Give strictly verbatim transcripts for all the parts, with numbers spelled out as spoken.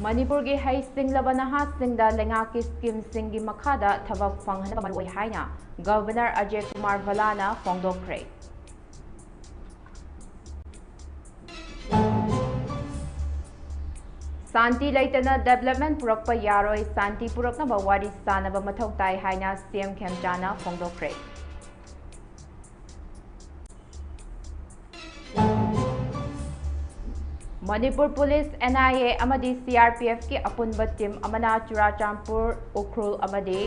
ꯃꯅꯤꯄꯨꯔꯒꯤ ꯍꯩꯁꯤꯡꯂꯕ ꯅꯍꯥꯁꯤꯡꯗ ꯂꯩꯉꯥꯛꯀꯤ ꯁ꯭ꯀꯤꯝꯁꯤꯡꯒꯤ ꯃꯈꯥꯗ ꯊꯕꯛ ꯐꯪꯍꯟꯅꯕ ꯃꯔꯨꯑꯣꯏ ꯍꯥꯏꯅ ꯒꯕꯔꯅꯔ ꯑꯖꯦ ꯀꯨꯃꯥꯔ ꯚꯜꯂꯥꯅ ꯐꯣꯡꯗꯣꯛꯈ꯭ꯔꯦ꯫ ꯁꯥꯟꯇꯤ ꯂꯩꯇꯅ ꯗꯦꯕꯂꯞꯃꯦꯟ ꯄꯨꯔꯛꯄ ꯌꯥꯔꯣꯏ, ꯁꯥꯟꯇꯤ ꯄꯨꯔꯛꯅꯕ ꯋꯥꯔꯤ ꯁꯥꯅꯕ ꯃꯊꯧ ꯇꯥꯏ ꯍꯥꯏꯅ ꯁꯤ ꯑꯦꯝ ꯈꯦꯝꯆꯥꯅ ꯐꯣꯡꯗꯣꯛꯈ꯭ꯔꯦ꯫ Manipur police, N I A ꯑꯃꯗꯤ ꯁꯤ ꯑꯥꯔ ꯄꯤ ꯑꯦꯐꯀꯤ ꯑꯄꯨꯟꯕ ꯇꯤꯝ ꯑꯃꯅ ꯆꯨꯔꯥꯆꯥꯟꯄꯨꯔ, ꯎꯈ꯭ꯔꯨꯜ ꯑꯃꯗꯤ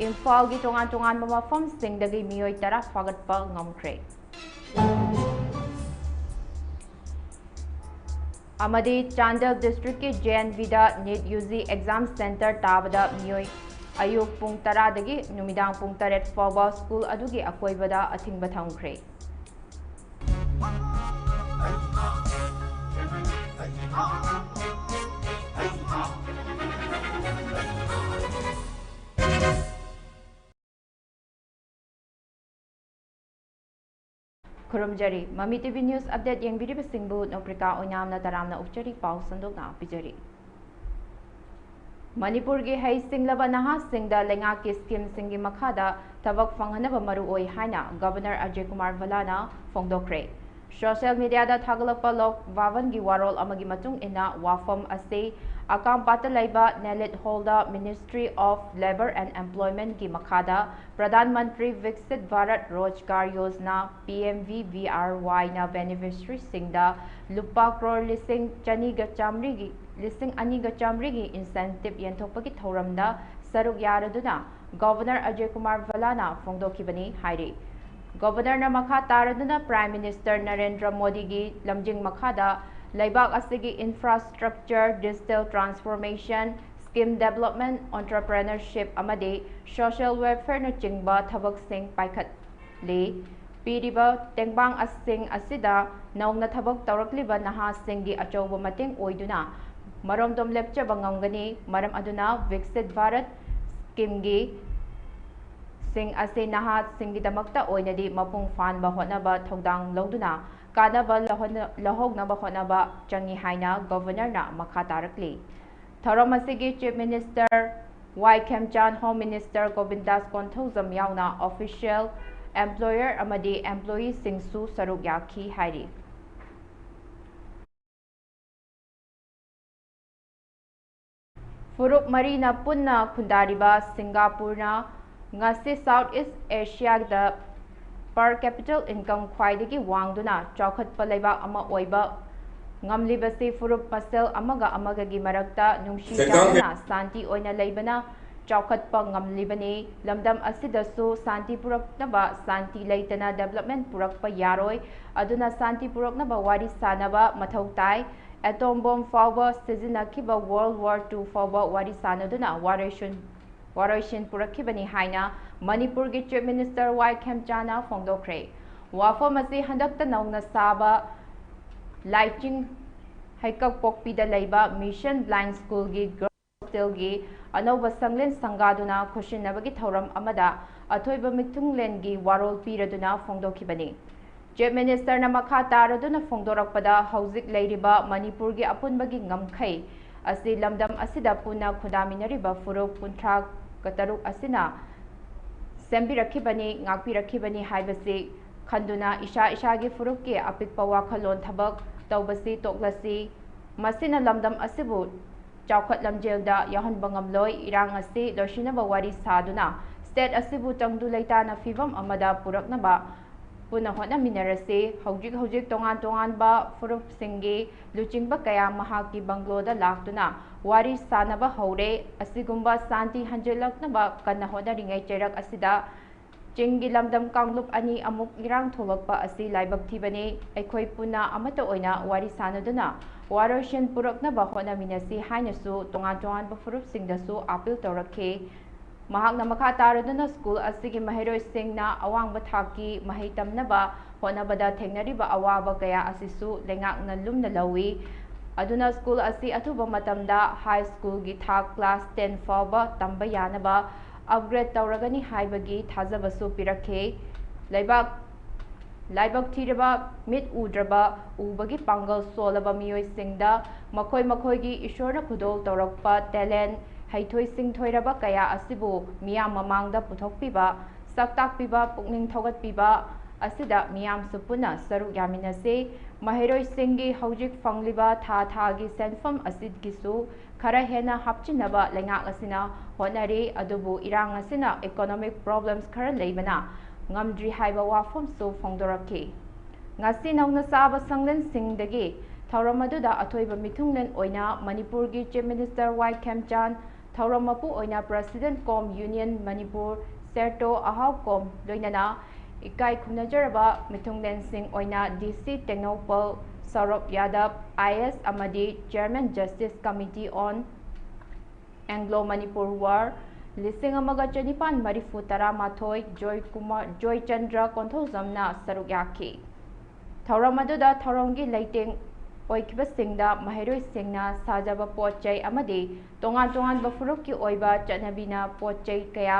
ꯏꯝꯐꯥꯜꯒꯤ ꯇꯣꯉꯥꯟ ꯇꯣꯉꯥꯟꯕ ꯃꯐꯝꯁꯤꯡꯗꯒꯤ ꯃꯤꯑꯣꯏ ꯇꯔꯥ ꯐꯥꯒꯠꯄ ꯉꯝꯈ꯭ꯔꯦ꯫ ꯑꯃꯗꯤ ꯆꯥꯟꯗꯦꯜ ꯗꯤꯁꯇ꯭ꯔꯤꯛꯀꯤ ꯖꯦ ꯑꯦꯟ ꯚꯤꯗ NEET U G exam centre ꯇꯥꯕꯗ ꯃꯤꯑꯣꯏ ꯑꯌꯨꯛ ꯄꯨꯡ ꯇꯔꯥꯗꯒꯤ ꯅꯨꯃꯤꯗꯥꯡ ꯄꯨꯡ ꯇꯔꯦꯠ ꯐꯥꯎꯕ ꯁ꯭ꯀꯨꯜ ꯑꯗꯨꯒꯤ ꯑꯀꯣꯏꯕꯗ ꯑꯊꯤꯡꯕ ꯊꯝꯈ꯭ꯔꯦ꯫ ꯈꯨꯔꯨꯝꯖꯔꯤ꯫ ꯃꯃꯤ ꯇꯤ ꯚꯤ ꯅ꯭ꯌꯨꯁ ꯑꯞꯗꯦꯠ ꯌꯦꯡꯕꯤꯔꯤꯕꯁꯤꯡꯕꯨ ꯅꯣꯄ꯭ꯔꯤꯀꯥ ꯑꯣꯏꯅꯥꯝꯅ ꯇꯔꯥꯝꯅ ꯑꯣꯛꯆꯔꯤ꯫ ꯄꯥꯎ ꯁꯟꯗꯣꯛꯅ ꯄꯤꯖꯔꯤ꯫ ꯃꯅꯤꯄꯨꯔꯒꯤ ꯍꯩꯁꯤꯡꯂꯕ ꯅꯍꯥꯁꯤꯡꯗ ꯂꯩꯉꯥꯛꯀꯤ ꯁ꯭ꯀꯤꯝꯁꯤꯡꯒꯤ ꯃꯈꯥꯗ ꯊꯕꯛ ꯐꯪꯍꯟꯅꯕ ꯃꯔꯨꯑꯣꯏ ꯍꯥꯏꯅ ꯒꯕꯔꯅꯔ ꯑꯖꯦ ꯀꯨꯃꯥꯔ ꯚꯜꯂꯥꯅ ꯐꯣꯡꯗꯣꯛꯈ꯭ꯔꯦ꯫ ꯁꯣꯁꯤꯌꯦꯜ ꯃꯤꯗꯤꯌꯥꯗ ꯊꯥꯒꯠꯂꯛꯄ ꯂꯣꯛ ꯚꯕꯟꯒꯤ ꯋꯥꯔꯣꯜ ꯑꯃꯒꯤ ꯃꯇꯨꯡ ꯏꯟꯅ, ꯋꯥꯐꯝ ꯑꯁꯤ ꯑꯀꯥꯝꯄꯥꯠꯇ ꯂꯩꯕ ꯅꯦꯂꯤꯠ ꯍꯣꯜꯗ Ministry of Labour and Employment ꯀꯤ ꯃꯈꯥꯗ Pradhan Mantri Viksit Bharat Rozgar Yojana, P M V V R ꯋꯥꯏꯅ ꯕꯦꯅꯤꯐꯤꯁꯔꯤꯁꯤꯡꯗ ꯂꯨꯄꯥ ꯀ꯭ꯔꯣꯔ ꯂꯤꯁꯤꯡ ꯆꯅꯤꯒ ꯆꯥꯃꯔꯤꯒꯤ, ꯂꯤꯁꯤꯡ ꯑꯅꯤꯒ ꯆꯥꯃꯔꯤꯒꯤ ꯏꯟꯁꯦꯟꯇꯤꯚ ꯌꯦꯟꯊꯣꯛꯄꯒꯤ ꯊꯧꯔꯝꯗ ꯁꯔꯨꯛ ꯌꯥꯔꯗꯨꯅ ꯒꯕꯔꯅꯔ ꯑꯖꯌ ꯀꯨꯃꯥꯔ ꯚꯜꯂꯥꯅ ꯐꯣꯡꯗꯣꯛꯈꯤꯕꯅꯤ ꯍꯥꯏꯔꯤ꯫ ꯒꯕꯔꯅꯔꯅ ꯃꯈꯥ ꯇꯥꯔꯗꯨꯅ ꯄ꯭ꯔꯥꯏꯝ ꯃꯤꯅꯤꯁꯇꯔ ꯅꯔꯦꯟꯗ꯭ꯔ ꯃꯣꯗꯤꯒꯤ ꯂꯝꯖꯤꯡ ꯃꯈꯥꯗ ꯂꯩꯕꯥꯛ ꯑꯁꯤꯒꯤ infrastructure, digital transformation, scheme development, entrepreneurship ꯑꯃꯗꯤ ꯁꯣꯁꯤꯌꯦꯜ ꯋꯦꯜꯐꯦꯌꯔꯅꯆꯤꯡꯕ ꯊꯕꯛꯁꯤꯡ ꯄꯥꯏꯈꯠꯂꯤ꯫ ꯄꯤꯔꯤꯕ ꯇꯦꯡꯕꯥꯡꯁꯤꯡ ꯑꯁꯤꯗ ꯅꯧꯅ ꯊꯕꯛ ꯇꯧꯔꯛꯂꯤꯕ ꯅꯍꯥꯁꯤꯡꯒꯤ ꯑꯆꯧꯕ ꯃꯇꯦꯡ ꯑꯣꯏꯗꯨꯅ ꯃꯔꯣꯝꯗꯣꯝ ꯂꯦꯞꯆꯕ ꯉꯝꯒꯅꯤ꯫ ꯃꯔꯝ ꯑꯗꯨꯅ ꯚꯤꯛꯁꯤꯠ ꯚꯥꯔꯠ ꯁ꯭ꯀꯤꯝꯒꯤ ꯁꯤꯡ ꯑꯁꯤ ꯅꯍꯥꯁꯤꯡꯒꯤꯗꯃꯛꯇ ꯑꯣꯏꯅꯗꯤ ꯃꯄꯨꯡ ꯐꯥꯍꯟꯕ ꯍꯣꯠꯅꯕ ꯊꯧꯗꯥꯡ ꯂꯧꯗꯨꯅ ꯀꯥꯟꯅꯕ ꯂꯧꯍꯟ-, ꯂꯧꯍꯧꯅꯕ ꯍꯣꯠꯅꯕ ꯆꯪꯏ ꯍꯥꯏꯅ ꯒꯕꯔꯅꯔꯅ ꯃꯈꯥ ꯇꯥꯔꯛꯂꯤ꯫ ꯊꯧꯔꯝ ꯑꯁꯤꯒꯤ Chief Minister ꯋꯥꯏ ꯈꯦꯝꯆꯥꯟ, Home Minister ꯒꯣꯕꯤꯟꯗꯥꯁ ꯀꯣꯟꯊꯧꯖꯝ ꯌꯥꯎꯅ official, employer ꯑꯃꯗꯤ employee ꯁꯤꯡꯁꯨ ꯁꯔꯨꯛ ꯌꯥꯈꯤ ꯍꯥꯏꯔꯤ꯫ ꯐꯨꯔꯨꯞ ꯃꯔꯤꯅ ꯄꯨꯟꯅ ꯈꯨꯟꯗꯥꯔꯤꯕ ꯁꯤꯡꯒꯥꯄꯨꯔꯅ ꯉꯁꯤ South East Asia ꯗ per capita income ꯈ꯭ꯋꯥꯏꯗꯒꯤ ꯋꯥꯡꯗꯨꯅ ꯆꯥꯎꯈꯠꯄ ꯂꯩꯕꯥꯛ ꯑꯃ ꯑꯣꯏꯕ ꯉꯝꯂꯤꯕꯁꯤ ꯐꯨꯔꯨꯞ ꯃꯁꯦꯜ ꯑꯃꯒ ꯑꯃꯒꯒꯤ ꯃꯔꯛꯇ ꯅꯨꯡꯁꯤ ꯆꯥꯟꯅꯅ ꯁꯥꯟꯇꯤ ꯑꯣꯏꯅ ꯂꯩꯕꯅ ꯆꯥꯎꯈꯠꯄ ꯉꯝꯂꯤꯕꯅꯤ꯫ ꯂꯝꯗꯝ ꯑꯁꯤꯗꯁꯨ ꯁꯥꯟꯇꯤ ꯄꯨꯔꯛꯅꯕ, ꯁꯥꯟꯇꯤ ꯂꯩꯇꯅ development ꯄꯨꯔꯛꯄ ꯌꯥꯔꯣꯏ꯫ ꯑꯗꯨꯅ ꯁꯥꯟꯇꯤ ꯄꯨꯔꯛꯅꯕ ꯋꯥꯔꯤ ꯁꯥꯅꯕ ꯃꯊꯧ ꯇꯥꯏ꯫ Atom bomb ꯐꯥꯎꯕ ꯁꯤꯖꯤꯟꯅꯈꯤꯕ World War Two ꯐꯥꯎꯕ ꯋꯥꯔꯤ ꯁꯥꯅꯗꯨꯅ ꯋꯥꯔꯣꯏꯁꯤꯟ ꯋꯥꯔꯣꯏꯁꯤꯟ ꯄꯨꯔꯛꯈꯤꯕꯅꯤ ꯍꯥꯏꯅ ꯃꯅꯤꯄꯨꯔꯒꯤ Chief Minister ꯋꯥꯏ ꯈꯦꯝꯆꯥꯅ ꯐꯣꯡꯗꯣꯛꯈ꯭ꯔꯦ꯫ ꯋꯥꯐꯝ ꯑꯁꯤ ꯍꯟꯗꯛꯇ ꯅꯧꯅ ꯁꯥꯕ ꯂꯥꯏꯆꯤꯡ ꯍꯩꯀꯛꯄꯣꯛꯄꯤꯗ ꯂꯩꯕ Mission Blind School ꯒꯤ Girls Hostel ꯒꯤ ꯑꯅꯧꯕ ꯁꯪꯂꯦꯟ ꯁꯪꯒꯥꯗꯨꯅ ꯈꯨꯠꯁꯤꯟꯅꯕꯒꯤ ꯊꯧꯔꯝ ꯑꯃꯗ ꯑꯊꯣꯏꯕ ꯃꯤꯊꯨꯡꯂꯦꯟꯒꯤ ꯋꯥꯔꯣꯜ ꯄꯤꯔꯗꯨꯅ ꯐꯣꯡꯗꯣꯛꯈꯤꯕꯅꯤ꯫ Chief Minister ꯅ ꯃꯈꯥ ꯇꯥꯔꯗꯨꯅ ꯐꯣꯡꯗꯣꯔꯛꯄꯗ, ꯍꯧꯖꯤꯛ ꯂꯩꯔꯤꯕ ꯃꯅꯤꯄꯨꯔꯒꯤ ꯑꯄꯨꯟꯕꯒꯤ ꯉꯝꯈꯩ ꯑꯁꯤ ꯂꯝꯗꯝ ꯑꯁꯤꯗ ꯄꯨꯟꯅ ꯈꯨꯟꯗꯥꯃꯤꯟꯅꯔꯤꯕ ꯐꯨꯔꯨꯞ ꯀꯨꯟꯊ꯭ꯔꯥ ꯇꯔꯨꯛ ꯑꯁꯤꯅ ꯁꯦꯝꯕꯤꯔꯛꯈꯤꯕꯅꯤ, ꯉꯥꯛꯄꯤꯔꯛꯈꯤꯕꯅꯤ ꯍꯥꯏꯕꯁꯤ ꯈꯟꯗꯨꯅ ꯏꯁꯥ ꯏꯁꯥꯒꯤ ꯐꯨꯔꯨꯞꯀꯤ ꯑꯄꯤꯛꯄ ꯋꯥꯈꯜꯂꯣꯟ ꯊꯕꯛ ꯇꯧꯕꯁꯤ ꯇꯣꯛꯂꯁꯤ꯫ ꯃꯁꯤꯅ ꯂꯝꯗꯝ ꯑꯁꯤꯕꯨ ꯆꯥꯎꯈꯠ ꯂꯝꯖꯦꯜꯗ ꯌꯥꯎꯍꯟꯕ ꯉꯝꯂꯣꯏ꯫ ꯏꯔꯥꯡ ꯑꯁꯤ ꯂꯣꯏꯁꯤꯟꯅꯕ ꯋꯥꯔꯤ ꯁꯥꯗꯨꯅ state ꯑꯁꯤꯕꯨ ꯇꯪꯗꯨ ꯂꯩꯇꯥꯅ ꯐꯤꯕꯝ ꯑꯃꯗ ꯄꯨꯔꯛꯅꯕ ꯄꯨꯟꯅ ꯍꯣꯠꯅꯃꯤꯟꯅꯔꯁꯤ꯫ ꯍꯧꯖꯤꯛ ꯍꯧꯖꯤꯛ ꯇꯣꯉꯥꯟ ꯇꯣꯉꯥꯟꯕ ꯐꯨꯔꯨꯞꯁꯤꯡꯒꯤ ꯂꯨꯆꯤꯡꯕ ꯀꯌꯥ ꯃꯍꯥꯛꯀꯤ bungalow ꯗ ꯂꯥꯛꯇꯨꯅ ꯋꯥꯔꯤ ꯁꯥꯅꯕ ꯍꯧꯔꯦ꯫ ꯑꯁꯤꯒꯨꯝꯕ ꯁꯥꯟꯇꯤ ꯍꯟꯖꯤꯜꯂꯛꯅꯕ ꯀꯟꯅ ꯍꯣꯠꯅꯔꯤꯉꯩ ꯆꯩꯔꯛ ꯑꯁꯤꯗ ꯆꯤꯡꯒꯤ ꯂꯝꯗꯝ ꯀꯥꯡꯂꯨꯞ ꯑꯅꯤ ꯑꯃꯨꯛ ꯏꯔꯥꯡ ꯊꯣꯛꯂꯛꯄ ꯑꯁꯤ ꯂꯥꯏꯕꯛ ꯊꯤꯕꯅꯤ꯫ ꯑꯩꯈꯣꯏ ꯄꯨꯟꯅ ꯑꯃꯠꯇ ꯑꯣꯏꯅ ꯋꯥꯔꯤ ꯁꯥꯅꯗꯨꯅ ꯋꯥꯔꯣꯏꯁꯤꯟ ꯄꯨꯔꯛꯅꯕ ꯍꯣꯠꯅꯃꯤꯟꯅꯁꯤ ꯍꯥꯏꯅꯁꯨ ꯇꯣꯉꯥꯟ ꯇꯣꯉꯥꯟꯕ ꯐꯨꯔꯨꯞꯁꯤꯡꯗꯁꯨ appeal ꯇꯧꯔꯛꯈꯤ꯫ ꯃꯍꯥꯛꯅ ꯃꯈꯥ ꯇꯥꯔꯗꯨꯅ school ꯑꯁꯤꯒꯤ ꯃꯍꯩꯔꯣꯏꯁꯤꯡꯅ ꯑꯋꯥꯡꯕ ꯊꯥꯛꯀꯤ ꯃꯍꯩ ꯇꯝꯅꯕ ꯍꯣꯠꯅꯕꯗ ꯊꯦꯡꯅꯔꯤꯕ ꯑꯋꯥꯕ ꯀꯌꯥ ꯑꯁꯤꯁꯨ ꯂꯩꯉꯥꯛꯅ ꯂꯨꯝꯅ ꯂꯧꯏ꯫ ꯑꯗꯨꯅ school ꯑꯁꯤ ꯑꯊꯨꯕ ꯃꯇꯝꯗ high school ꯒꯤ ꯊꯥꯛ class ten ꯐꯥꯎꯕ ꯇꯝꯕ ꯌꯥꯅꯕ upgrade ꯇꯧꯔꯒꯅꯤ ꯍꯥꯏꯕꯒꯤ ꯊꯥꯖꯕꯁꯨ ꯄꯤꯔꯛꯈꯤ꯫ ꯂꯩꯕꯥꯛ ꯂꯥꯏꯕꯛ ꯊꯤꯔꯕ, ꯃꯤꯠ ꯎꯗ꯭ꯔꯕ, ꯎꯕꯒꯤ ꯄꯥꯡꯒꯜ ꯁꯣꯜꯂꯕ ꯃꯤꯑꯣꯏꯁꯤꯡꯗ ꯃꯈꯣꯏ ꯃꯈꯣꯏꯒꯤ ꯏꯁꯣꯔꯅ ꯈꯨꯗꯣꯜ ꯇꯧꯔꯛꯄ talent, ꯍꯩꯊꯣꯏ ꯁꯤꯡꯊꯣꯏꯔꯕ ꯀꯌꯥ ꯑꯁꯤꯕꯨ ꯃꯤꯌꯥꯝ ꯃꯃꯥꯡꯗ ꯄꯨꯊꯣꯛꯄꯤꯕ, ꯁꯛ ꯇꯥꯛꯄꯤꯕ, ꯄꯨꯛꯅꯤꯡ ꯊꯧꯒꯠꯄꯤꯕ ꯑꯁꯤꯗ ꯃꯤꯌꯥꯝꯁꯨ ꯄꯨꯟꯅ ꯁꯔꯨꯛ ꯌꯥꯃꯤꯟꯅꯁꯤ꯫ ꯃꯍꯩꯔꯣꯏꯁꯤꯡꯒꯤ ꯍꯧꯖꯤꯛ ꯐꯪꯂꯤꯕ ꯊꯥ ꯊꯥꯒꯤ ꯁꯦꯟꯐꯝ ꯑꯁꯤꯒꯤꯁꯨ ꯈꯔ ꯍꯦꯟꯅ ꯍꯥꯞꯆꯤꯟꯅꯕ ꯂꯩꯉꯥꯛ ꯑꯁꯤꯅ ꯍꯣꯠꯅꯔꯤ꯫ ꯑꯗꯨꯕꯨ ꯏꯔꯥꯡ ꯑꯁꯤꯅ economic problems ꯈꯔ ꯂꯩꯕꯅ ꯉꯝꯗ꯭ꯔꯤ ꯍꯥꯏꯕ ꯋꯥꯐꯝꯁꯨ ꯐꯣꯡꯗꯣꯔꯛꯈꯤ꯫ ꯉꯁꯤ ꯅꯧꯅ ꯆꯥꯕ ꯁꯪꯂꯦꯟꯁꯤꯡꯗꯒꯤ ꯊꯧꯔꯝ ꯑꯗꯨꯗ ꯑꯊꯣꯏꯕ ꯃꯤꯊꯨꯡꯂꯦꯟ ꯑꯣꯏꯅ ꯃꯅꯤꯄꯨꯔꯒꯤ Chief Minister ꯋꯥꯏ ꯈꯦꯝꯆꯥꯟ, ꯊꯧꯔꯝ ꯃꯄꯨ ꯑꯣꯏꯅ President ꯀꯣꯝ Union ꯃꯅꯤꯄꯨꯔ ꯁꯦꯔꯇꯣ ꯑꯍꯥꯎꯀꯣꯝ, ꯂꯣꯏꯅꯅ ꯏꯀꯥꯏ ꯈꯨꯝꯅꯖꯔꯕ ꯃꯤꯊꯨꯡꯂꯦꯟꯁꯤꯡ ꯑꯣꯏꯅ ꯗꯤ ꯁꯤ ꯇꯦꯡꯅꯧꯄꯜ ꯁꯧꯔꯚ ꯌꯥꯗꯕ, ꯑꯥꯏ ꯑꯦꯁ ꯑꯃꯗꯤ Chairman Justice Committee on Anglo Manipur War, ꯂꯤꯁꯤꯡ ꯑꯃꯒ ꯆꯅꯤꯄꯥꯟ ꯃꯔꯤꯐꯨ ꯇꯔꯥꯃꯥꯊꯣꯏ, ꯖꯣꯏ ꯀꯨꯃꯥꯔ, ꯖꯣꯏꯆꯟꯗ꯭ꯔ ꯀꯣꯟꯊꯧꯖꯝꯅ ꯁꯔꯨꯛ ꯌꯥꯈꯤ꯫ ꯊꯧꯔꯝ ꯑꯗꯨꯗ ꯊꯧꯔꯝꯒꯤ ꯂꯩꯇꯦꯡ ꯑꯣꯏꯈꯤꯕꯁꯤꯡꯗ ꯃꯍꯩꯔꯣꯏꯁꯤꯡꯅ ꯁꯥꯖꯕ ꯄꯣꯠ ꯆꯩ ꯑꯃꯗꯤ ꯇꯣꯉꯥꯟ ꯇꯣꯉꯥꯟꯕ ꯐꯨꯔꯨꯞꯀꯤ ꯑꯣꯏꯕ ꯆꯠꯅꯕꯤꯅ ꯄꯣꯠ ꯆꯩ ꯀꯌꯥ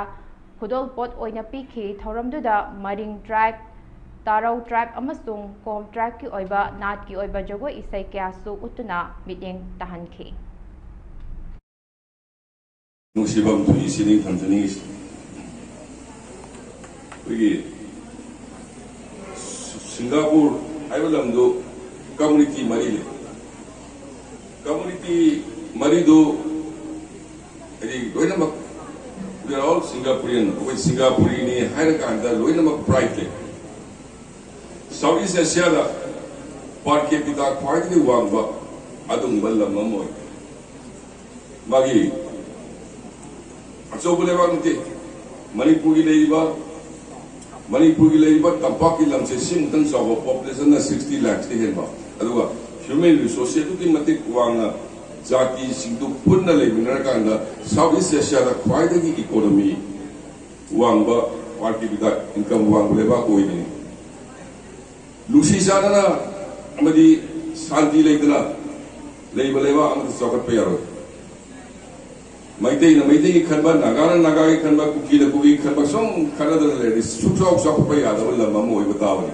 ꯈꯨꯗꯣꯜꯄꯣꯠ ꯑꯣꯏꯅ ꯄꯤꯈꯤ꯫ ꯊꯧꯔꯝꯗꯨꯗ ꯃꯔꯤꯡ tribe, ꯇꯥꯔꯧ tribe ꯑꯃꯁꯨꯡ ꯀꯣꯝ tribeꯀꯤ ꯑꯣꯏꯕ ꯅꯥꯠꯀꯤ ꯑꯣꯏꯕ ꯖꯒꯣꯏ ꯏꯁꯩ ꯀꯌꯥꯁꯨ ꯎꯠꯇꯨꯅ ꯃꯤꯠꯌꯦꯡ ꯇꯥꯍꯟꯈꯤ꯫ ꯅꯨꯡꯁꯤꯕꯝ ꯊꯨꯏ ꯁꯤꯅꯤ ꯊꯝꯖꯅꯤꯡꯉꯤꯁꯤ꯫ ꯑꯩꯈꯣꯏꯒꯤ ꯁꯤꯡꯒꯥꯄꯨꯔ ꯍꯥꯏꯕ ꯂꯝꯗꯨ community ꯃꯔꯤ ꯂꯩ꯫ Community ꯃꯔꯤꯗꯨ ꯍꯥꯏꯗꯤ ꯂꯣꯏꯅꯃꯛ we are all Singaporean, ꯑꯩꯈꯣꯏ ꯁꯤꯡꯒꯥꯄꯨꯔꯤꯅꯤ ꯍꯥꯏꯔꯀꯥꯟꯗ ꯂꯣꯏꯅꯃꯛ pride ꯂꯩ꯫ South East Asiaꯗ per capita ꯈ꯭ꯋꯥꯏꯗꯒꯤ ꯋꯥꯡꯕ ꯑꯗꯨꯒꯨꯝꯕ ꯂꯝ ꯑꯃ ꯑꯣꯏ꯫ ꯃꯥꯒꯤ ꯑꯆꯧꯕ ꯂꯩꯕꯥꯛ ꯅꯠꯇꯦ꯫ ꯃꯅꯤꯄꯨꯔꯒꯤ ꯂꯩꯔꯤꯕ ꯃꯅꯤꯄꯨꯔꯒꯤ ꯂꯩꯔꯤꯕ ꯇꯝꯄꯥꯛꯀꯤ ꯂꯝꯁꯦ ꯁꯤꯃꯨꯛꯇꯪ ꯆꯥꯎꯕ, populationꯅ sixty lakhsꯇ ꯍꯦꯟꯕ, ꯑꯗꯨꯒ human resource ꯑꯗꯨꯛꯀꯤ ꯃꯇꯤꯛ ꯋꯥꯡꯅ ꯖꯥꯇꯤꯁꯤꯡꯗꯨ ꯄꯨꯟꯅ ꯂꯩꯃꯤꯟꯅꯔꯀꯥꯟꯗ South East Asiaꯗ ꯈ꯭ꯋꯥꯏꯗꯒꯤ economy ꯋꯥꯡꯕ, per capita income ꯋꯥꯡꯕ ꯂꯩꯕꯥꯛ ꯑꯣꯏꯔꯤꯅꯤ꯫ ꯅꯨꯡꯁꯤ ꯆꯥꯟꯅꯅ ꯑꯃꯗꯤ ꯁꯥꯟꯇꯤ ꯂꯩꯇꯅ ꯂꯩꯕ ꯂꯩꯕꯥꯛ ꯑꯃꯗ ꯆꯥꯎꯈꯠꯄ ꯌꯥꯔꯣꯏ꯫ ꯃꯩꯇꯩꯅ ꯃꯩꯇꯩꯒꯤ ꯈꯟꯕ, ꯅꯥꯒꯥꯅ ꯅꯥꯒꯥꯒꯤ ꯈꯟꯕ, ꯀꯨꯀꯤꯅ ꯀꯨꯀꯤꯒꯤ ꯈꯟꯕ ꯁꯨꯝ ꯈꯟꯅꯗꯅ ꯂꯩꯔꯗꯤ ꯁꯨꯛꯆꯥꯎ ꯆꯥꯎꯈꯠꯄ ꯌꯥꯗꯕ ꯂꯝ ꯑꯃ ꯑꯣꯏꯕ ꯇꯥꯕꯅꯤ꯫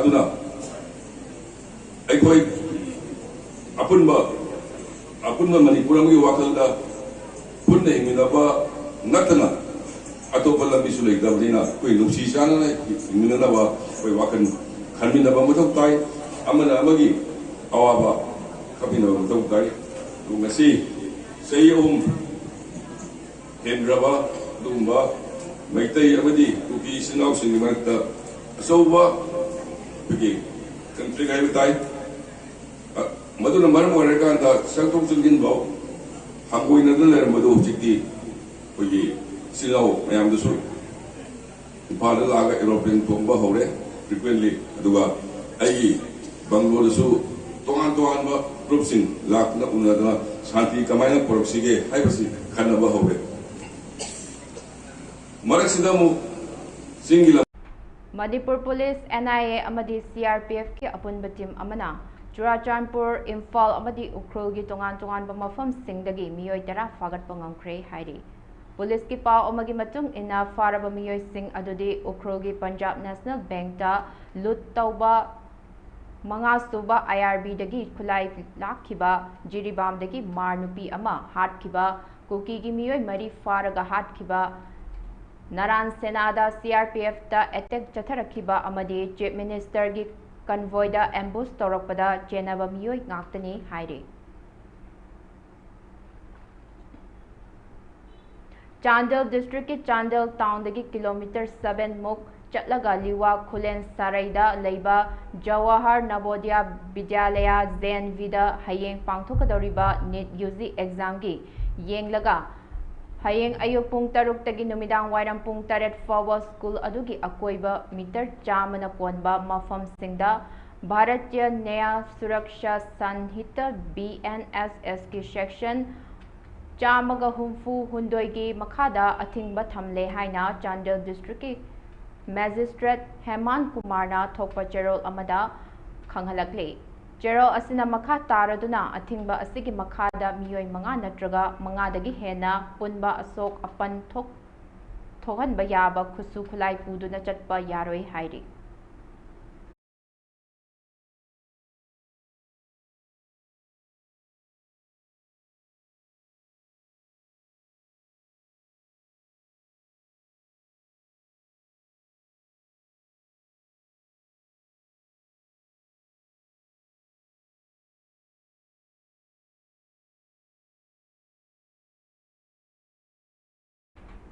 ꯑꯗꯨꯅ ꯑꯩꯈꯣꯏ ꯑꯄꯨꯟꯕ ꯑꯄꯨꯟꯕ ꯃꯅꯤꯄꯨꯔ ꯑꯃꯒꯤ ꯋꯥꯈꯜꯗ ꯄꯨꯟꯅ ꯍꯤꯡꯃꯤꯟꯅꯕ ꯅꯠꯇꯅ ꯑꯇꯣꯞꯄ ꯂꯝꯕꯤꯁꯨ ꯂꯩꯇꯕꯅꯤꯅ ꯑꯩꯈꯣꯏ ꯅꯨꯡꯁꯤ ꯆꯥꯟꯅꯅ ꯍꯤꯡꯃꯤꯟꯅꯅꯕ ꯑꯩꯈꯣꯏ ꯋꯥꯈꯜ ꯈꯟꯃꯤꯟꯅꯕ ꯃꯊꯧ ꯇꯥꯏ꯫ ꯑꯃꯅ ꯑꯃꯒꯤ ꯑꯋꯥꯕ ꯈꯪꯃꯤꯟꯅꯕ ꯃꯊꯧ ꯇꯥꯏ꯫ ꯑꯗꯨ ꯉꯁꯤ ꯆꯍꯤ ꯑꯍꯨꯝ ꯍꯦꯟꯈ꯭ꯔꯕ ꯑꯗꯨꯒꯨꯝꯕ ꯃꯩꯇꯩ ꯑꯃꯗꯤ ꯀꯨꯀꯤ ꯏꯆꯤꯟ ꯏꯅꯥꯎꯁꯤꯡꯒꯤ ꯃꯔꯛꯇ ꯑꯆꯧꯕ ꯑꯩꯈꯣꯏꯒꯤ ꯀꯟꯐ꯭ꯂꯤꯛ ꯍꯥꯏꯕ ꯇꯥꯏ꯫ ꯑ, ꯃꯗꯨꯅ ꯃꯔꯝ ꯑꯣꯏꯔꯀꯥꯟꯗ ꯆꯪꯊꯣꯛ ꯆꯪꯁꯤꯟꯐꯥꯎ ꯍꯪꯒꯣꯏꯅꯗꯅ ꯂꯩꯔꯝꯕꯗꯨ ꯍꯧꯖꯤꯛꯇꯤ ꯑꯩꯈꯣꯏꯒꯤ ꯏꯆꯤꯜ ꯏꯅꯥꯎ ꯃꯌꯥꯝꯗꯁꯨ ꯏꯝꯐꯥꯜꯗ ꯂꯥꯛꯑꯒ ꯑꯦꯔꯣꯄ꯭ꯂꯦꯟ ꯇꯣꯡꯕ ꯍꯧꯔꯦ ꯐ꯭ꯔꯤꯀ꯭ꯋꯦꯟꯂꯤ꯫ ꯑꯗꯨꯒ ꯑꯩꯒꯤ ꯕꯪꯒ꯭ꯂꯣꯗꯁꯨ ꯇꯣꯉꯥꯟ ꯇꯣꯉꯥꯟꯕ ꯒ꯭ꯔꯨꯞꯁꯤꯡ ꯂꯥꯛꯇꯨꯅ ꯎꯅꯗꯅ ꯁꯥꯟꯇꯤ ꯀꯃꯥꯏꯅ ꯄꯨꯔꯛꯁꯤꯒꯦ ꯍꯥꯏꯕꯁꯤ ꯈꯟꯅꯕ ꯍꯧꯔꯦ꯫ ꯃꯔꯛꯁꯤꯗ ꯑꯃꯨꯛ ꯆꯤꯡꯒꯤ ꯂꯝ Manipur police, N I A ꯑꯃꯗꯤ ꯁꯤ ꯑꯥꯔ ꯄꯤ ꯑꯦꯐꯀꯤ ꯑꯄꯨꯟꯕ ꯇꯤꯝ ꯑꯃꯅ ꯆꯨꯔꯥꯆꯥꯟꯄꯨꯔ, ꯏꯝꯐꯥꯜ ꯑꯃꯗꯤ ꯎꯈ꯭ꯔꯨꯜꯒꯤ ꯇꯣꯉꯥꯟ ꯇꯣꯉꯥꯟꯕ ꯃꯐꯝꯁꯤꯡꯗꯒꯤ ꯃꯤꯑꯣꯏ ꯇꯔꯥ ꯐꯥꯒꯠꯄ ꯉꯝꯈ꯭ꯔꯦ ꯍꯥꯏꯔꯤ꯫ ꯄꯨꯂꯤꯁꯀꯤ ꯄꯥꯎ ꯑꯃꯒꯤ ꯃꯇꯨꯡ ꯏꯟꯅ, ꯐꯥꯔꯕ ꯃꯤꯑꯣꯏꯁꯤꯡ ꯑꯗꯨꯗꯤ ꯎꯈ꯭ꯔꯨꯜꯒꯤ ꯄꯟꯖꯥꯕ ꯅꯦꯁꯅꯦꯜ ꯕꯦꯡꯛꯇ ꯂꯨꯠ ꯇꯧꯕ ꯃꯉꯥꯁꯨꯕ ꯑꯥꯏ ꯑꯥꯔ ꯕꯤꯗꯒꯤ ꯈꯨꯠꯂꯥꯏ ꯂꯥꯛꯈꯤꯕ, ꯖꯤꯔꯤꯕꯥꯝꯗꯒꯤ ꯃꯥꯔ ꯅꯨꯄꯤ ꯑꯃ ꯍꯥꯠꯈꯤꯕ, ꯀꯨꯀꯤꯒꯤ ꯃꯤꯑꯣꯏ ꯃꯔꯤ ꯐꯥꯔꯒ ꯍꯥꯠꯈꯤꯕ, ꯅꯔꯥꯟ ꯁꯦꯅꯥꯗ ꯁꯤ ꯑꯥꯔ ꯄꯤ ꯑꯦꯐꯇ ꯑꯦꯇꯦꯛ ꯆꯠꯊꯔꯛꯈꯤꯕ ꯑꯃꯗꯤ ꯆꯤꯐ ꯃꯤꯅꯤꯁꯇꯔꯒꯤ ꯀꯟꯚꯣꯏꯗ ꯑꯦꯝꯕꯨꯁ ꯇꯧꯔꯛꯄꯗ ꯆꯦꯟꯅꯕ ꯃꯤꯑꯣꯏ ꯉꯥꯛꯇꯅꯤ ꯍꯥꯏꯔꯤ꯫ ꯆꯥꯟꯗꯦꯜ ꯗꯤꯁꯇ꯭ꯔꯤꯛꯀꯤ ꯆꯥꯟꯗꯦꯜ ꯇꯥꯎꯟꯗꯒꯤ ꯀꯤꯂꯣꯃꯤꯇꯔ ꯁꯚꯦꯟ ꯃꯨꯛ ꯆꯠꯂꯒ ꯂꯤꯋꯥ ꯈꯨꯂꯦꯟ ꯁꯔꯩꯗ ꯂꯩꯕ ꯖꯋꯥꯍꯔ ꯅꯕꯣꯗꯤꯌꯥ ꯕꯤꯗ꯭ꯌꯥꯂꯌꯥ, ꯖꯦ ꯑꯦꯟ ꯚꯤꯗ ꯍꯌꯦꯡ ꯄꯥꯡꯊꯣꯛꯀꯗꯧꯔꯤꯕ ꯅꯤꯠ ꯌꯨ ꯖꯤ ꯑꯦꯛꯖꯥꯝꯒꯤ ꯌꯦꯡꯂꯒ, ꯍꯌꯦꯡ ꯑꯌꯨꯛ ꯄꯨꯡ ꯇꯔꯨꯛꯇꯒꯤ ꯅꯨꯃꯤꯗꯥꯡ ꯋꯥꯏꯔꯝ ꯄꯨꯡ ꯇꯔꯦꯠ ꯐꯥꯎꯕ ꯁ꯭ꯀꯨꯜ ꯑꯗꯨꯒꯤ ꯑꯀꯣꯏꯕ ꯃꯤꯇꯔ ꯆꯥꯝꯃꯅ ꯀꯣꯟꯕ ꯃꯐꯝꯁꯤꯡꯗ Bharatiya ꯅ꯭ꯌꯥꯌ Suraksha ꯁꯟꯍꯤꯇ, B and S ꯑꯦꯁꯀꯤ section ꯆꯥꯝꯃꯒ ꯍꯨꯝꯐꯨ ꯍꯨꯝꯗꯣꯏꯒꯤ ꯃꯈꯥꯗ ꯑꯊꯤꯡꯕ ꯊꯝꯂꯦ ꯍꯥꯏꯅ ꯆꯥꯟꯗꯦꯜ ꯗꯤꯁꯇ꯭ꯔꯤꯛꯀꯤ ꯃꯦꯖꯤꯁꯇ꯭ꯔꯦꯠ ꯍꯦꯃꯥꯟ ꯀꯨꯃꯥꯔꯅ ꯊꯣꯛꯄ ꯆꯦꯔꯣꯜ ꯑꯃꯗ ꯈꯪꯍꯜꯂꯛꯂꯤ꯫ ꯆꯦꯔꯣꯜ ꯑꯁꯤꯅ ꯃꯈꯥ ꯇꯥꯔꯗꯨꯅ ꯑꯊꯤꯡꯕ ꯑꯁꯤꯒꯤ ꯃꯈꯥꯗ ꯃꯤꯑꯣꯏ ꯃꯉꯥ ꯅꯠꯇ꯭ꯔꯒ ꯃꯉꯥꯗꯒꯤ ꯍꯦꯟꯅ ꯄꯨꯟꯕ ꯑꯁꯣꯛ ꯑꯄꯟ ꯊꯣꯛ-, ꯊꯣꯛꯍꯟꯕ ꯌꯥꯕ ꯈꯨꯠꯁꯨ ꯈꯨꯠꯂꯥꯏ ꯄꯨꯗꯨꯅ ꯆꯠꯄ ꯌꯥꯔꯣꯏ ꯍꯥꯏꯔꯤ꯫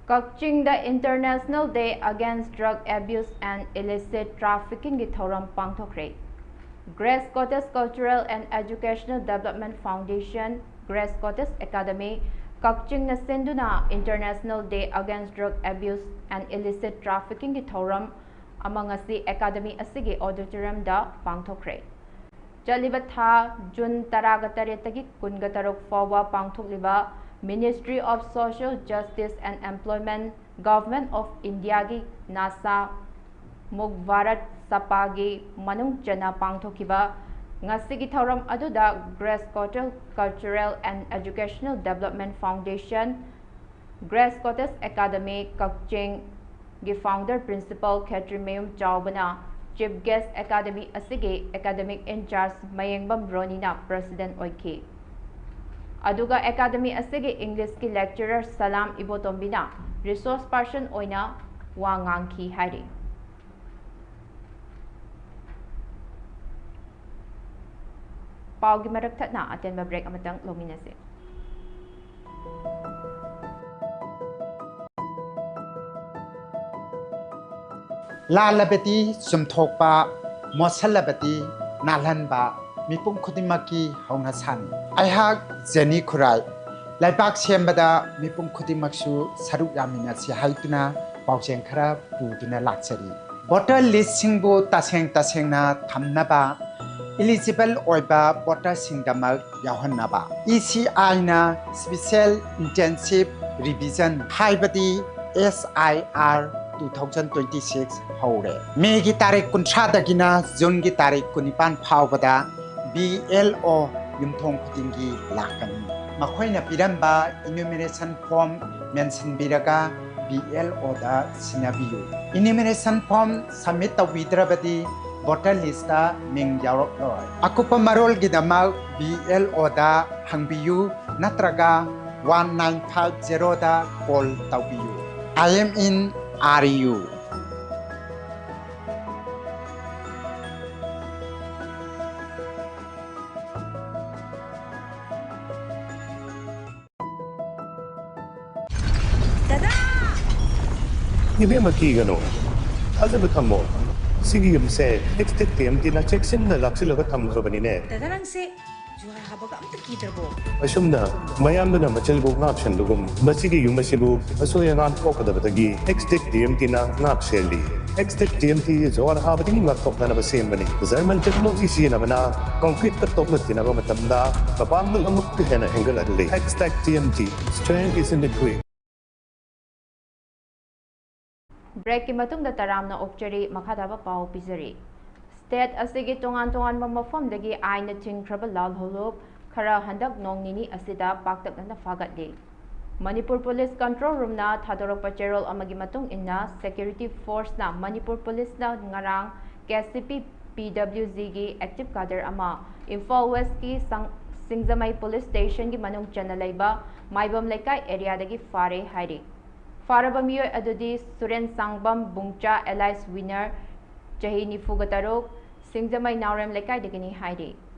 ꯀꯛꯆꯤꯡꯗ International Day Against Drug Abuse and Illicit Traffickingꯒꯤ ꯊꯧꯔꯝ ꯄꯥꯡꯊꯣꯛꯈ꯭ꯔꯦ꯫ Grace Cottage Cultural and Educational Development Foundation, Grace Cottage Academy, ꯀꯛꯆꯤꯡꯅ ꯁꯤꯟꯗꯨꯅ International Day Against Drug Abuse and Illicit Traffickingꯒꯤ ꯊꯧꯔꯝ ꯑꯃ ꯉꯁꯤ ꯑꯦꯀꯥꯗꯃꯤ ꯑꯁꯤꯒꯤ auditoriumꯗ ꯄꯥꯡꯊꯣꯛꯈ꯭ꯔꯦ꯫ ꯆꯠꯂꯤꯕ ꯊꯥ ꯖꯨꯟ ꯇꯔꯥꯒ ꯇꯔꯦꯠꯇꯒꯤ ꯀꯨꯟꯒ ꯇꯔꯨꯛ ꯐꯥꯎꯕ ꯄꯥꯡꯊꯣꯛꯂꯤꯕ Ministry of Social Justice and Employment, Government of Indiaꯒꯤ NASA, Muk Bharat Saptaagi ꯃꯅꯨꯡ ꯆꯟꯅ ꯄꯥꯡꯊꯣꯛꯈꯤꯕ ꯉꯁꯤꯒꯤ ꯊꯧꯔꯝ ꯑꯗꯨꯗ Grace Cottage Cultural and Educational Development Foundation, Grace Cottage Academy, ꯀꯛꯆꯤꯡꯒꯤ founder principal ꯈꯦꯇ꯭ꯔꯤꯃꯌꯨꯝ ꯆꯥꯎꯕꯅ chief guest, ꯑꯦꯀꯥꯗꯃꯤ ꯑꯁꯤꯒꯤ academic in charge Mayengbam ꯔꯣꯅꯤꯅ president ꯑꯣꯏꯈꯤ꯫ ꯑꯗꯨꯒ academy ꯑꯁꯤꯒꯤ Englishꯀꯤ lecturer ꯁꯂꯥꯝ ꯏꯕꯣꯇꯣꯝꯕꯤꯅ resource person ꯑꯣꯏꯅ ꯋꯥ ꯉꯥꯡꯈꯤ ꯍꯥꯏꯔꯤ꯫ ꯄꯥꯎꯒꯤ ꯃꯔꯛ ꯊꯠꯅ ꯑꯇꯦꯟꯕ break ꯑꯃꯇꯪ ꯂꯧꯃꯤꯟꯅꯁꯤ꯫ ꯂꯥꯜꯂꯕꯗꯤ ꯆꯨꯝꯊꯣꯛꯄ, ꯃꯣꯠꯁꯜꯂꯕꯗꯤ ꯅꯥꯜꯍꯟꯕ ꯃꯤꯄꯨꯝ ꯈꯨꯗꯤꯡꯃꯛꯀꯤ ꯍꯧꯅꯁꯥꯅꯤ꯫ ꯑꯩꯍꯥꯛ ꯖꯦꯅꯤ ꯈꯨꯔꯥꯏ꯫ ꯂꯩꯕꯥꯛ ꯁꯦꯝꯕꯗ ꯃꯤꯄꯨꯝ ꯈꯨꯗꯤꯡꯃꯛꯁꯨ ꯁꯔꯨꯛ ꯌꯥꯃꯤꯟꯅꯁꯤ ꯍꯥꯏꯗꯨꯅ ꯄꯥꯎꯖꯦꯜ ꯈꯔ ꯄꯨꯗꯨꯅ ꯂꯥꯛꯆꯔꯤ꯫ Voter listꯁꯤꯡꯕꯨ ꯇꯁꯦꯡ ꯇꯁꯦꯡꯅ ꯊꯝꯅꯕ eligible ꯑꯣꯏꯕ voterꯁꯤꯡꯗꯃꯛ ꯌꯥꯎꯍꯟꯅꯕ ECIꯅ Special Intensive Revision ꯍꯥꯏꯕꯗꯤ SIR two thousand twenty six ꯍꯧꯔꯦ꯫ ꯃꯦꯒꯤ ꯇꯥꯔꯤꯛ ꯀꯨꯟꯊ꯭ꯔꯥꯗꯒꯤꯅ ꯖꯨꯟꯒꯤ ꯇꯥꯔꯤꯛ ꯀꯨꯟꯅꯤꯄꯥꯟ ꯐꯥꯎꯕꯗ BLO ꯌꯨꯝꯊꯣꯡ ꯈꯨꯗꯤꯡꯒꯤ ꯂꯥꯛꯀꯅꯤ꯫ ꯃꯈꯣꯏꯅ ꯄꯤꯔꯝꯕ enumeration form ꯃꯦꯟꯁꯤꯟꯕꯤꯔꯒ BLOꯗ ꯁꯤꯟꯅꯕꯤꯌꯨ꯫ Enumeration form submit ꯇꯧꯕꯤꯗ꯭ꯔꯕꯗꯤ voter listꯇ ꯃꯤꯡ ꯌꯥꯎꯔꯛꯂꯣꯏ꯫ ꯑꯀꯨꯞꯄ ꯃꯔꯣꯜꯒꯤꯗꯃꯛ BLOꯗ ꯍꯪꯕꯤꯌꯨ ꯅꯠꯇ꯭ꯔꯒ one nine five zeroꯗ call ꯇꯧꯕꯤꯌꯨ꯫ I am in RU꯫ ꯗꯗꯥ! ꯏꯕꯦꯝꯃ, ꯀꯤꯒꯅꯨ, ꯊꯥꯖꯕ ꯊꯝꯃꯣ꯫ ꯁꯤꯒꯤ ꯌꯨꯝꯁꯦ ꯑꯦꯛꯁ ꯇꯦꯛ ꯇꯤ ꯑꯦꯝ ꯇꯤꯅ ꯆꯦꯛꯁꯤꯟꯅ ꯂꯥꯛꯁꯤꯜꯂꯒ ꯊꯝꯈ꯭ꯔꯕꯅꯤꯅꯦ꯫ ꯗꯥꯗꯥ, ꯅꯪꯁꯦ ꯖꯨꯍꯥꯔ ꯍꯥꯕꯒ ꯑꯝꯇ ꯀꯤꯗ꯭ꯔꯕꯣ? ꯑꯁꯨꯝꯅ ꯃꯌꯥꯝꯗꯨꯅ ꯃꯆꯤꯜꯕꯨ ꯉꯥꯛ ꯁꯦꯟꯕꯒꯨꯝ, ꯃꯁꯤꯒꯤ ꯌꯨꯝ ꯑꯁꯤꯕꯨ ꯑꯁꯣꯏ ꯑꯉꯥꯝ ꯊꯣꯛꯀꯗꯕꯗꯒꯤ ꯑꯦꯛꯁ ꯇꯦꯛ ꯇꯤ ꯑꯦꯝ ꯇꯤꯅ ꯉꯥꯛ ꯁꯦꯜꯂꯤ꯫ X tech T M T ꯖꯨꯍꯥꯔ ꯍꯥꯕꯗꯒꯤ ꯉꯥꯛꯊꯣꯛꯅꯅꯕ ꯁꯦꯝꯕꯅꯤ꯫ ꯖꯔꯃꯟ ꯇꯦꯛꯅꯣꯂꯣꯖꯤ ꯁꯤꯖꯤꯟꯅꯕꯅ ꯀꯣꯟꯀ꯭ꯔꯤꯠꯇ ꯇꯣꯛꯅ ꯊꯤꯅꯕ ꯃꯇꯝꯗ ꯃꯄꯥꯡꯒꯜ ꯑꯃꯨꯛꯀ ꯍꯦꯟꯅ ꯍꯦꯟꯒꯠꯍꯜꯂꯤ꯫ X tech T M T, strength is in the grit꯫ ꯕ꯭ꯔꯦꯛꯀꯤ ꯃꯇꯨꯡꯗ ꯇꯔꯥꯝꯅ ꯑꯣꯛꯆꯔꯤ, ꯃꯈꯥ ꯇꯥꯕ ꯄꯥꯎ ꯄꯤꯖꯔꯤ꯫ ꯁ꯭ꯇꯦꯠ ꯑꯁꯤꯒꯤ ꯇꯣꯉꯥꯟ ꯇꯣꯉꯥꯟꯕ ꯃꯐꯝꯗꯒꯤ ꯑꯥꯏꯟꯅ ꯊꯤꯡꯈ꯭ꯔꯕ ꯂꯥꯜꯍꯧꯂꯨꯞ ꯈꯔ ꯍꯟꯗꯛ ꯅꯣꯡ ꯅꯤꯅꯤ ꯑꯁꯤꯗ ꯄꯥꯛꯇꯛꯅꯅ ꯐꯥꯒꯠꯂꯤ꯫ ꯃꯅꯤꯄꯨꯔ ꯄꯨꯂꯤꯁ ꯀꯟꯇ꯭ꯔꯣꯜ ꯔꯨꯝꯅ ꯊꯥꯗꯣꯔꯛꯄ ꯆꯦꯔꯣꯜ ꯑꯃꯒꯤ ꯃꯇꯨꯡ ꯏꯟꯅ, ꯁꯦꯀ꯭ꯌꯨꯔꯤꯇꯤ ꯐꯣꯔꯁꯅ ꯃꯅꯤꯄꯨꯔ ꯄꯨꯂꯤꯁꯅ ꯉꯔꯥꯡ ꯀꯦ ꯁꯤ ꯄꯤ ꯄꯤ ꯗꯕ꯭ꯂꯤꯎ ꯖꯤꯒꯤ ꯑꯦꯛꯇꯤꯚ ꯀꯥꯗꯔ ꯑꯃ ꯏꯝꯐꯥꯜ ꯋꯦꯁꯀꯤ ꯁꯪ-, ꯁꯤꯡꯖꯃꯩ ꯄꯨꯂꯤꯁ ꯁ꯭ꯇꯦꯁꯟꯒꯤ ꯃꯅꯨꯡ ꯆꯟꯅ ꯂꯩꯕ ꯃꯥꯏꯕꯝ ꯂꯩꯀꯥꯏ ꯑꯦꯔꯤꯌꯥꯗꯒꯤ ꯐꯥꯔꯦ ꯍꯥꯏꯔꯤ꯫ ꯐꯥꯔꯕ ꯃꯤꯑꯣꯏ ꯑꯗꯨꯗꯤ ꯁꯨꯔꯦꯟ ꯁꯥꯡꯕꯝ ꯕꯨꯡꯆꯥ ꯑꯦꯂꯥꯏꯁ ꯋꯤꯅꯔ, ꯆꯍꯤ ꯅꯤꯐꯨꯒ ꯇꯔꯨꯛ, ꯁꯤꯡꯖꯃꯩ ꯅꯥꯎꯔꯦꯝ ꯂꯩꯀꯥꯏꯗꯒꯤꯅꯤ ꯍꯥꯏꯔꯤ꯫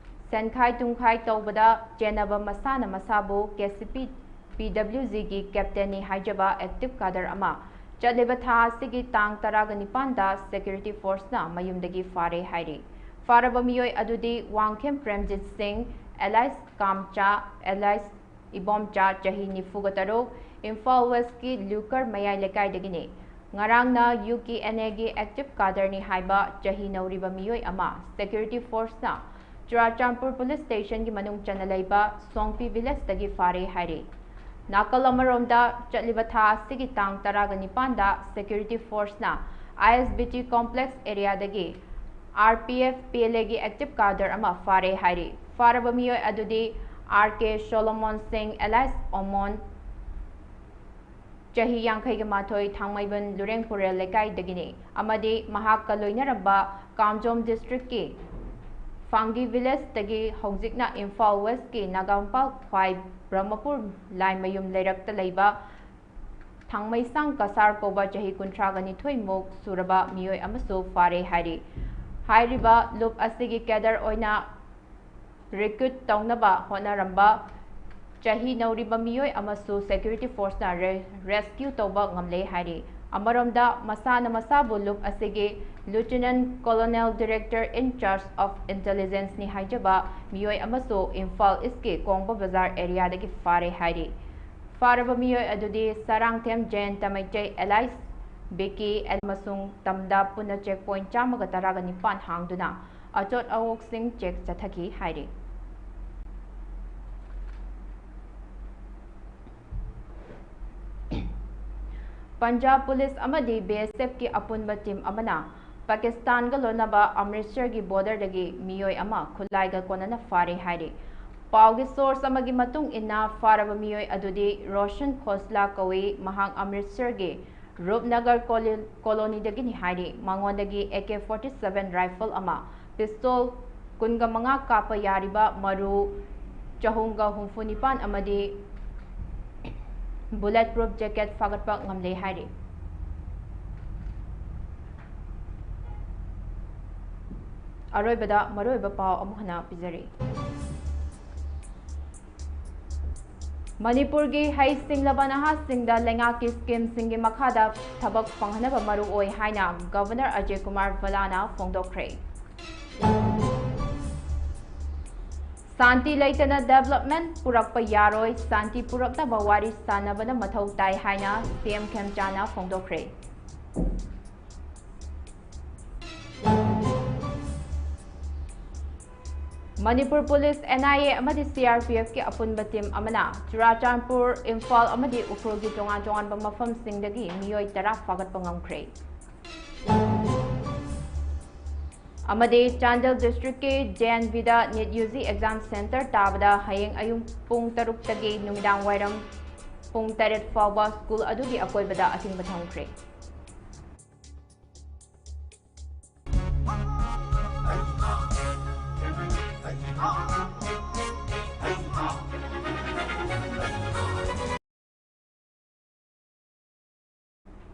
ꯁꯦꯟꯈꯥꯏ ꯇꯨꯝꯈꯥꯏ ꯇꯧꯕꯗ ꯆꯦꯟꯅꯕ ꯃꯁꯥꯅ ꯃꯁꯥꯕꯨ ꯀꯦ ꯁꯤ ꯄꯤ ꯄꯤ ꯗꯕ꯭ꯂꯤꯎ ꯖꯤꯒꯤ ꯀꯦꯞꯇꯦꯟꯅꯤ ꯍꯥꯏꯖꯕ ꯑꯦꯛꯇꯤꯚ ꯀꯥꯗꯔ ꯑꯃ ꯆꯠꯂꯤꯕ ꯊꯥ ꯑꯁꯤꯒꯤ ꯇꯥꯡ ꯇꯔꯥꯒ ꯅꯤꯄꯥꯟꯗ ꯁꯦꯀ꯭ꯌꯨꯔꯤꯇꯤ ꯐꯣꯔꯁꯅ ꯃꯌꯨꯝꯗꯒꯤ ꯐꯥꯔꯦ ꯍꯥꯏꯔꯤ꯫ ꯐꯥꯔꯕ ꯃꯤꯑꯣꯏ ꯑꯗꯨꯗꯤ ꯋꯥꯡꯈꯦꯝ ꯄ꯭ꯔꯦꯝꯖꯤꯠ ꯁꯤꯡ, ꯑꯦꯂꯥꯏꯁ ꯀꯥꯝꯆꯥ, ꯑꯦꯂꯥꯏꯁ ꯏꯕꯣꯝꯆꯥ, ꯆꯍꯤ ꯅꯤꯐꯨꯒ ꯇꯔꯨꯛ, ꯏꯝꯐꯥꯜ ꯋꯦꯁꯀꯤ ꯂꯨꯀꯔ ꯃꯌꯥꯏ ꯂꯩꯀꯥꯏꯗꯒꯤꯅꯤ꯫ ꯉꯔꯥꯡꯅ ꯌꯨ ꯀꯦ ꯑꯦꯟ ꯑꯦꯒꯤ ꯑꯦꯛꯇꯤꯚ ꯀꯥꯗꯔꯅꯤ ꯍꯥꯏꯕ ꯆꯍꯤ ꯅꯧꯔꯤꯕ ꯃꯤꯑꯣꯏ ꯑꯃ ꯁꯦꯀ꯭ꯌꯨꯔꯤꯇꯤ ꯐꯣꯔꯁꯅ ꯆꯨꯔꯥꯆꯥꯟꯄꯨꯔ ꯄꯨꯂꯤꯁ ꯁ꯭ꯇꯦꯁꯟꯒꯤ ꯃꯅꯨꯡ ꯆꯟꯅ ꯂꯩꯕ ꯁꯣꯡꯄꯤ ꯚꯤꯂꯦꯖꯇꯒꯤ ꯐꯥꯔꯦ ꯍꯥꯏꯔꯤ꯫ ꯅꯥꯀꯜ ꯑꯃꯔꯣꯝꯗ, ꯆꯠꯂꯤꯕ ꯊꯥ ꯑꯁꯤꯒꯤ ꯇꯥꯡ ꯇꯔꯥꯒ ꯅꯤꯄꯥꯟꯗ ꯁꯦꯀ꯭ꯌꯨꯔꯤꯇꯤ ꯐꯣꯔꯁꯅ I S B T complex ꯑꯦꯔꯤꯌꯥꯗꯒꯤ R P F P L ꯑꯦꯒꯤ ꯑꯦꯛꯇꯤꯚ ꯀꯥꯗꯔ ꯑꯃ ꯐꯥꯔꯦ ꯍꯥꯏꯔꯤ꯫ ꯐꯥꯔꯕ ꯃꯤꯑꯣꯏ ꯑꯗꯨꯗꯤ R K Solomon Singh alias Omon, ꯆꯍꯤ ꯌꯥꯡꯈꯩꯒ ꯃꯥꯊꯣꯏ, ꯊꯥꯡꯃꯩꯕꯟ ꯂꯨꯔꯦꯡ ꯄꯨꯔꯦꯜ ꯂꯩꯀꯥꯏꯗꯒꯤꯅꯤ ꯑꯃꯗꯤ ꯃꯍꯥꯛꯀ ꯂꯣꯏꯅꯔꯝꯕ ꯀꯥꯝꯖꯣꯝ ꯗꯤꯁꯇ꯭ꯔꯤꯛꯀꯤ ꯐꯥꯡꯒꯤ ꯚꯤꯂꯦꯖꯇꯒꯤ ꯍꯧꯖꯤꯛꯅ ꯏꯝꯐꯥꯜ ꯋꯦꯁꯀꯤ ꯅꯥꯒꯥꯃꯄꯥꯜ ꯈ꯭ꯋꯥꯏ ꯕ꯭ꯔꯍ꯭ꯃꯄꯨꯔ ꯂꯥꯏꯃꯌꯨꯝ ꯂꯩꯔꯛꯇ ꯂꯩꯕ ꯊꯥꯡꯃꯩꯁꯥꯡ ꯀꯁꯥꯔ ꯀꯧꯕ ꯆꯍꯤ ꯀꯨꯟꯊ꯭ꯔꯥꯒ ꯅꯤꯊꯣꯏꯃꯨꯛ ꯁꯨꯔꯕ ꯃꯤꯑꯣꯏ ꯑꯃꯁꯨ ꯐꯥꯔꯦ ꯍꯥꯏꯔꯤ꯫ ꯍꯥꯏꯔꯤꯕ ꯂꯨꯞ ꯑꯁꯤꯒꯤ ꯀꯦꯗꯔ ꯑꯣꯏꯅ ꯔꯤꯀ꯭ꯔꯨꯠ ꯇꯧꯅꯕ ꯍꯣꯠꯅꯔꯝꯕ ꯆꯍꯤ ꯅꯧꯔꯤꯕ ꯃꯤꯑꯣꯏ ꯑꯃꯁꯨ ꯁꯦꯀ꯭ꯌꯨꯔꯤꯇꯤ ꯐꯣꯔꯁꯅ ꯔꯦ-, ꯔꯦꯁꯀ꯭ꯌꯨ ꯇꯧꯕ ꯉꯝꯂꯦ ꯍꯥꯏꯔꯤ꯫ ꯑꯃꯔꯣꯝꯗ, ꯃꯁꯥꯅ ꯃꯁꯥꯕꯨ ꯂꯨꯞ ꯑꯁꯤꯒꯤ Lieutenant Colonel Director in Charge of Intelligence ꯅꯤ ꯍꯥꯏꯖꯕ ꯃꯤꯑꯣꯏ ꯑꯃꯁꯨ ꯏꯝꯐꯥꯜ ꯏꯁꯀꯤ ꯀꯣꯡꯕ ꯕꯖꯥꯔ ꯑꯦꯔꯤꯌꯥꯗꯒꯤ ꯐꯥꯔꯦ ꯍꯥꯏꯔꯤ꯫ ꯐꯥꯔꯕ ꯃꯤꯑꯣꯏ ꯑꯗꯨꯗꯤ ꯁꯔꯥꯡꯊꯦꯝ ꯖꯌꯟꯇ ꯃꯩꯇꯩ alias ꯕꯤꯀꯤ ꯑꯃꯁꯨꯡ ꯇꯝꯗ ꯄꯨꯟꯅ check point ꯆꯥꯝꯃꯒ ꯇꯔꯥꯒ ꯅꯤꯄꯥꯟ ꯍꯥꯡꯗꯨꯅ ꯑꯆꯣꯠ ꯑꯋꯣꯛꯁꯤꯡ check ꯆꯠꯊꯈꯤ ꯍꯥꯏꯔꯤ꯫ ꯄꯟꯖꯥꯕ ꯄꯨꯂꯤꯁ ꯑꯃꯗꯤ BSF ꯀꯤ ꯑꯄꯨꯟꯕ team ꯑꯃꯅ ꯄꯥꯀꯤꯁꯇꯥꯟꯒ ꯂꯣꯟꯅꯕ ꯑꯃ꯭ꯔꯤꯠꯁꯔꯒꯤ border ꯗꯒꯤ ꯃꯤꯑꯣꯏ ꯑꯃ ꯈꯨꯠꯂꯥꯏꯒ ꯀꯣꯟꯅꯅ ꯐꯥꯔꯦ ꯍꯥꯏꯔꯤ꯫ ꯄꯥꯎꯒꯤ source ꯑꯃꯒꯤ ꯃꯇꯨꯡ ꯏꯟꯅ, ꯐꯥꯔꯕ ꯃꯤꯑꯣꯏ ꯑꯗꯨꯗꯤ ꯔꯣꯁꯟ ꯈꯣꯁꯂꯥ ꯀꯧꯏ꯫ ꯃꯍꯥꯛ ꯑꯃ꯭ꯔꯤꯠꯁꯔꯒꯤ ꯔꯨꯞꯅꯒꯔ ꯀꯣꯂꯤ-, colony ꯗꯒꯤꯅꯤ ꯍꯥꯏꯔꯤ꯫ ꯃꯉꯣꯟꯗꯒꯤ AK forty seven rifle ꯑꯃ, pistol ꯀꯨꯟꯒ ꯃꯉꯥ ꯀꯥꯞꯄ ꯌꯥꯔꯤꯕ ꯃꯔꯨ ꯆꯍꯨꯝꯒ ꯍꯨꯝꯐꯨ ꯅꯤꯄꯥꯟ ꯑꯃꯗꯤ bullet proof jacket ꯐꯥꯒꯠꯄ ꯉꯝꯂꯦ ꯍꯥꯏꯔꯤ꯫ ꯑꯔꯣꯏꯕꯗ ꯃꯔꯨꯑꯣꯏꯕ ꯄꯥꯎ ꯑꯃꯨꯛ ꯍꯟꯅ ꯄꯤꯖꯔꯤ꯫ ꯃꯅꯤꯄꯨꯔꯒꯤ ꯍꯩꯁꯤꯡꯂꯕ ꯅꯍꯥꯁꯤꯡꯗ ꯂꯩꯉꯥꯛꯀꯤ scheme ꯁꯤꯡꯒꯤ ꯃꯈꯥꯗ ꯊꯕꯛ ꯐꯪꯍꯟꯅꯕ ꯃꯔꯨ ꯑꯣꯏ ꯍꯥꯏꯅ Governor ꯑꯖꯌ ꯀꯨꯃꯥꯔ ꯚꯜꯂꯥꯅ ꯐꯣꯡꯗꯣꯛꯈ꯭ꯔꯦ꯫ ꯁꯥꯟꯇꯤ ꯂꯩꯇꯅ development ꯄꯨꯔꯛꯄ ꯌꯥꯔꯣꯏ, ꯁꯥꯟꯇꯤ ꯄꯨꯔꯛꯅꯕ ꯋꯥꯔꯤ ꯁꯥꯟꯅꯕꯅ ꯃꯊꯧ ꯇꯥꯏ ꯍꯥꯏꯅ CM ꯈꯦꯝꯆꯥꯟꯅ ꯐꯣꯡꯗꯣꯛꯈ꯭ꯔꯦ꯫ ꯃꯅꯤꯄꯨꯔ ꯄꯨꯂꯤꯁ, NIA ꯑꯃꯗꯤ CRPF ꯀꯤ ꯑꯄꯨꯟꯕ team ꯑꯃꯅ ꯆꯨꯔꯥꯆꯥꯟꯄꯨꯔ, ꯏꯝꯐꯥꯜ ꯑꯃꯗꯤ ꯎꯈ꯭ꯔꯨꯜꯒꯤ ꯇꯣꯉꯥꯟ ꯇꯣꯉꯥꯟꯕ ꯃꯐꯝꯁꯤꯡꯗꯒꯤ ꯃꯤꯑꯣꯏ ꯇꯔꯥ ꯐꯥꯒꯠꯄ ꯉꯝꯈ꯭ꯔꯦ꯫ ꯑꯃꯗꯤ ꯆꯥꯟꯗꯦꯜ district ꯀꯤ JNV ꯗ NEET UG exam centre ꯇꯥꯕꯗ ꯍꯌꯦꯡ ꯑꯌꯨꯛ ꯄꯨꯡ ꯇꯔꯨꯛꯇꯒꯤ ꯅꯨꯃꯤꯗꯥꯡ ꯋꯥꯏꯔꯝ ꯄꯨꯡ ꯇꯔꯦꯠ ꯐꯥꯎꯕ school ꯑꯗꯨꯒꯤ ꯑꯀꯣꯏꯕꯗ ꯑꯊꯤꯡꯕ ꯊꯝꯈ꯭ꯔꯦ꯫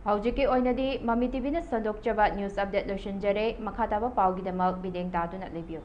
ꯍꯧꯖꯤꯛꯀꯤ ꯑꯣꯏꯅꯗꯤ ꯃꯃꯤ TVꯅ ꯁꯟꯗꯣꯛꯆꯕ news update ꯂꯣꯏꯁꯤꯟꯖꯔꯦ꯫ ꯃꯈꯥ ꯇꯥꯕ ꯄꯥꯎꯒꯤꯗꯃꯛ ꯃꯤꯠꯌꯦꯡ ꯇꯥꯗꯨꯅ ꯂꯩꯕꯤꯌꯨ꯫